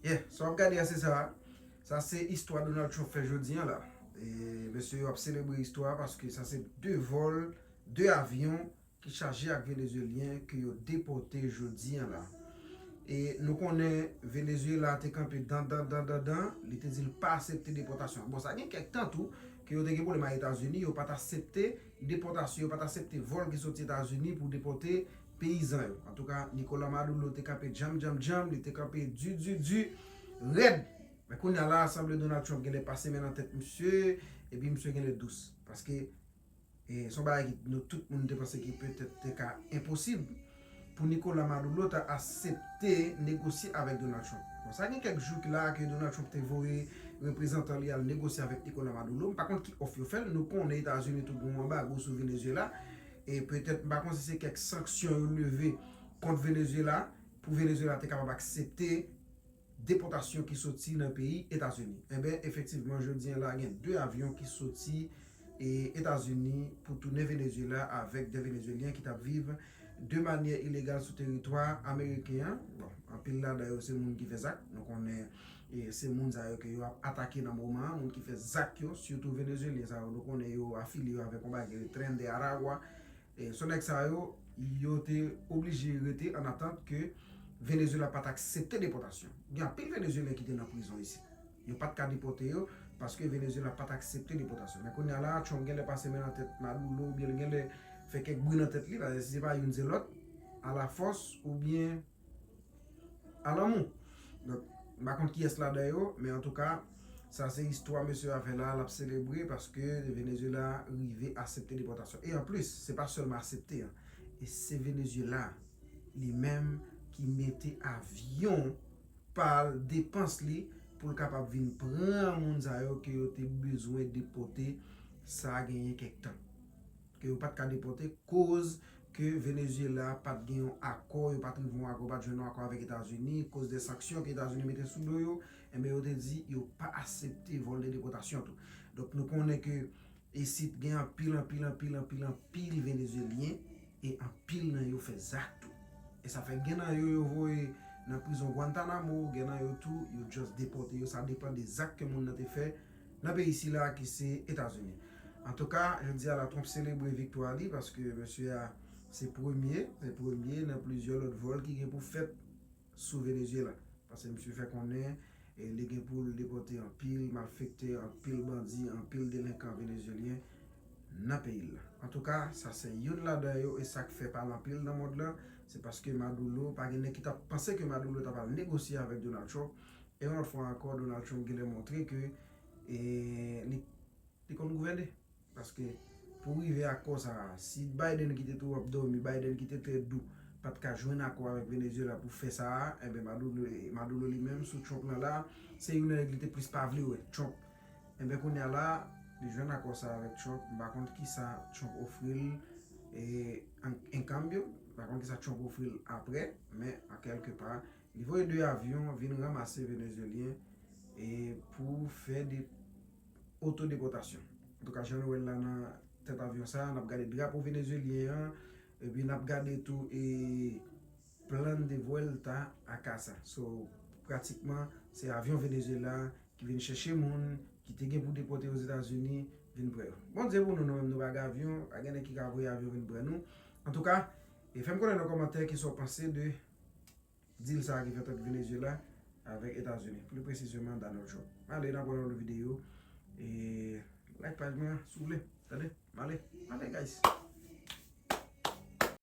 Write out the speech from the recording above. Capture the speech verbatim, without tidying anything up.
Yeah, sa w ap gade a se sa. Sa se istwa Donald Trump fè jodi an la. E mesye yo ap selebre istwa paske sa se de vòl, de avyon ki chaje ak Venezuelyen ke yo depòte jodi an la. E nou konnen Venezuela te kanpe dan dan dan dan dan, li te di l pa aksepte depòtasyon. Bon, sa gen kèk tan tou ke yo te gen pwoblèm ak Etazini, yo pa t aksepte depòtasyon, yo pa t aksepte vòl ki soti Etazini pou depòte peyizan yo. Antouka, Nicolas Maduro te kanpe djanm djanm djanm, li te kanpe di di di, rèd. Men kounye a la, sanble Donald Trump genlè pase men nan tèt misye, epi misye genlè dous. Paske e se yon bagay ki nou tout moun te panse ki petèt te ka enposib pou Nicolas Maduro ta aksepte negosye avèk Donald Trump. Bon, sa gen kèk jou ki la ke Donald Trump te voye reprezantan li al negosye avèk Nicolas Maduro. M pa konn ki òf yo fè l. Nou konnen Etazini tou gen yon anbago sou Venezuela. E petèt, m pa konn si se kèk sanksyon yo leve kont Venezuela pou Venezuela te kapab aksepte depòtasyon ki soti nan peyi Etazini. Enben, efektivman, jodi an la, gen de avyon ki soti e, Etazini pou tounen Venezuela avèk de Venezuelyen ki t ap viv de manyè ilegal sou teritwa ameriken an. Bon, anpil ladan yo se moun ki fè zak. Nou konnen e, se moun sa yo ke yo ap atake nan moman an, moun ki fè zak yo, sitou Venezuelyen sa yo. Nou konnen yo afilye yo avèk yon bagay ki rele Tren de Aragua. E, so nèg sa yo, yo te oblije rete an atant ke Venezuela pa t aksepte depòtasyon. Gen anpil Venezuelyen ki te nan prizon isit. Yo pa t ka depòte yo paske Venezuela pa t aksepte depòtasyon. Men kounye a la, Trump genlè pase men nan tèt Maduro oubyen l genlè fè kèk bri nan tèt li, paske si se pa youn se lòt, alafòs oubyen alanmou. Donk, m pa konn kiyès ladan yo, men antouka, sa se istwa mesye a fè la, l ap selebre paske Venezuela rive aksepte depòtasyon. E anplis, se pa sèlman aksepte, an, e se Venezuela li menm ki mete avyon pa l, depans li, pou l kapab vin pran moun sa yo ke yo te bezwen depòte, sa genyen kèk tan. Ke yo pa t ka depòte, koz ke Venezuela pa t gen yon akò, yo pa t rive yon akò, pa t jwenn yon akò avèk Etazini, koz de sanksyon ke Etazini mete sou do yo, enben yo te di yo pa aksepte vòl de depòtasyon tou. Donk nou konnen ke isit gen anpil, anpil, anpil, anpil, anpil Venezuelyen, e anpil nan yo fè zak tou. E sa fè gen nan yo yo voye nan prizon Guantanamo, gen nan yo tou, yo just depòte yo, sa depann de zak ke moun nan te fè nan peyi sila ki se Etazini. Antouka, jodi a la Trump selebre viktwa li paske mesye a se premye, se premye nan plizyè lòt vòl ki gen pou fèt sou Venezuela. Paske misye fè konnen e, li gen pou l depòte anpil malfektè, anpil bandi, anpil delenkan venezuelyen nan peyi l la. Antouka, sa se youn ladan yo, e sa k fè pale anpil nan mond lan, se paske Maduro, pa gen nèg ki t ap panse ke Maduro ta pral negosye avèk Donald Trump, e yon lòt fwa ankò, Donald Trump genlè montre ke e, li, li konn gouvène. Paske pou rive akò sa a, si Biden ki te tou ap dòmi, Biden ki te trè dou, pa t ka jwenn akò avèk Venezuela pou fè sa a, enben Maduro, Maduro li menm sou Trump lan la, se youn nan nèg li te plis pa vle wè, Trump. Enben kounye a la, li jwenn akò sa a avèk Trump, m pa konn kisa Trump ofri l e, an, en cambio, m pa konn kisa Trump ofri l apre, men an kèlke pa, li voye de avyon vin ranmase venezuelyen e pou fè de otodepòtasyon. Antouka, jan nou wè l la nan tèt avyon sa a, n ap gade drapo venezuelyen an, epi n ap gade tou e plan de vuelta a casa. So, pratikman, se avyon Venezuela ki vin chèche moun ki te gen pou depòte Ozetazini vin pran yo. Bondye pou nou, nou menm nou pa gen avyon, pa gen nèg ki ka voye avyon vin pran nou. Antouka, e fè m konnen nan kòmantè kisa w panse de deal sa a ki fèt ant Venezuela avèk Etazini, pli presizeman Donald Trump. M ale, n ap wè nan lòt videyo. E like paj mwen si w vle. Tande? M ale, m ale, guys.